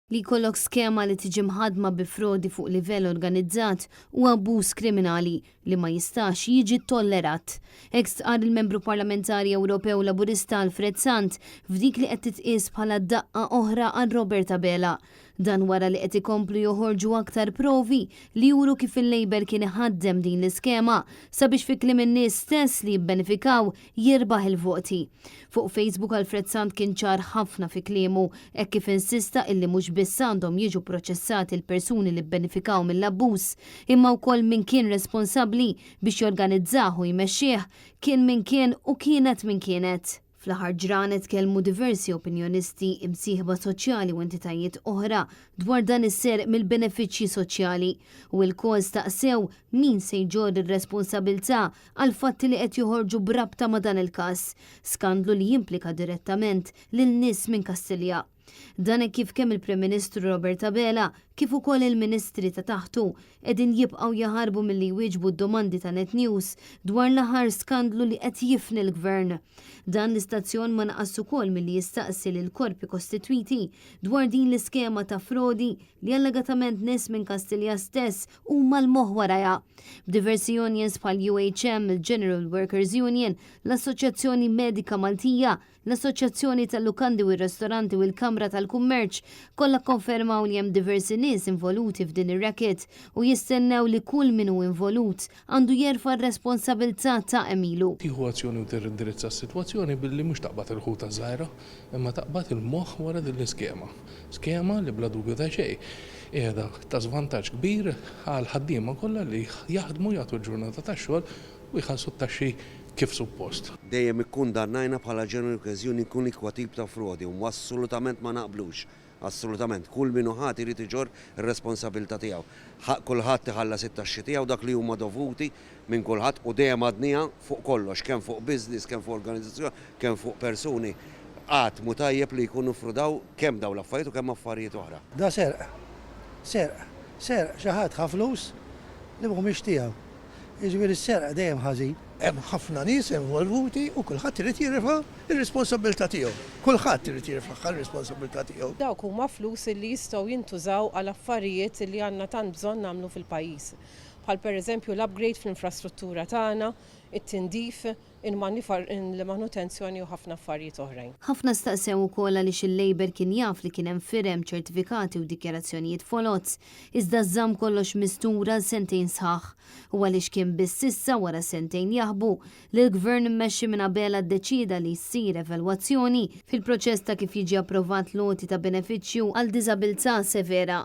Li jkollok skema li tiġi mħaddma bi frodi fuq livell organizzat huwa abbuż kriminali li ma jistax jiġi ttollerat. Hekk stqarr il-Membru Parlamentari Ewropew Laburista Alfred Sant f'dik li qed titqies bħala daqqa oħra għal Robert Abela. Dan wara li qed ikomplu joħorġu aktar provi li juru kif il-Labour kien iħaddem din l-iskema sabiex fi kliem in-nies stess li jibbenefikaw jirbaħ il-voti. Fuq Facebook Alfred Sant kien ċar ħafna fi kliemu hekk kif insista illi mhux biss għandhom jiġu proċessati l-persuni li bbenefikaw mill-abbuż, imma wkoll min kien responsabbli biex jorganizzah u jmexxih, kien min kien u kienet min kienet. Fl-aħħar ġranet tkellmu diversi opinjonisti, imsieħba soċjali u entitajiet oħra dwar dan is-serq mill-benefiċċji soċjali u lkoll staqsew min se jġorr ir-responsabilità għall-fatti li qed joħorġu b'rabta ma' dan il-każ, skandlu li jimplika direttament lil nies minn Kastilja. Dan hekk kif kemm il-Prim Ministru Robert Abela kif ukoll il-Ministri ta' taħtu qegħdin jibqgħu jaħarbu milli jwieġbu d-domandi ta' Net News dwar l-aħħar skandlu li qed jifni l-Gvern. Dan l-istazzjon ma naqas ukoll milli jistaqsi lill-korpi kostitwiti dwar din l-iskema ta' frodi li allegatament nies minn Kastilja stess huma l-moħħ warajha. B'diversi unions bħal UHM, il-General Workers Union, l-Assoċjazzjoni Medika Maltija, L-Assoċjazzjoni tal-Lukandi u r-Ristoranti u l-Kamra tal-Kummerċ kollha kkonfermaw li hemm diversi nies involuti f'din ir-racket u jistennew li kull min hu involut għandu jerfa' r-responsabilità ta' għemilu. Tieħu azzjoni u tindirizza s-sitwazzjoni billi mhux taqbad il-ħuta ż-żgħira, imma taqbad il-moħħ wara din l-iskema. Skema li bla dubju ta' xejn qiegħda ta' żvantaġġ kbir għall-ħaddiema kollha li jaħdmu, jagħtu l-ġurnata tax-xogħol u jħallsu t-taxxi kif suppost. Dejjem ikkundannajna bħala General Workers Union kunikwa tip ta' frodi u assolutament ma naqblux. Assolutament. Kull min hu ħati jrid iġorr ir-responsabilità tiegħu. Ħaqq kulħadd iħallas it-taxxi tiegħu dak li huma dovuti minn kulħadd u dejjem għadniha fuq kollox, kemm fuq business, kemm fuq organizzazzjoni, kemm fuq persuni. Qatt mhu tajjeb li jkunu ffrudaw kemm dawn l-affarijiet u kemm affarijiet oħra. Da serq. Serq. Serq. Xi ħadd ħa flus li mhumiex tiegħu. Jiġifieri s-serq dejjem ħażin. Hemm ħafna nies involvuti u kulħadd irid jirfa' r-responsabbiltà tiegħu. Kulħadd irid jirfagħha r-responsabbiltà tiegħu. Dawk huma flus li jistgħu jintużaw għal affarijiet li għandna tant bżonn nagħmlu fil-pajjiż. Bħal pereżempju l-upgrade fl-infrastruttura tagħna, it-tindif, il-manutenzjoni u ħafna affarijiet oħrajn. Ħafna staqsew ukoll għaliex il-Labour kien jaf li kien hemm firem, ċertifikati u dikjarazzjonijiet foloz, iżda żamm kollox mistur għal sentejn sħaħ. U għaliex kien biss issa, wara sentejn jaħbu, li l-Gvern immexxi minn Abela ddeċieda li ssir evalwazzjoni fil-proċess ta' kif jiġi approvat l-għoti ta' benefiċċju għal diżabilità severa.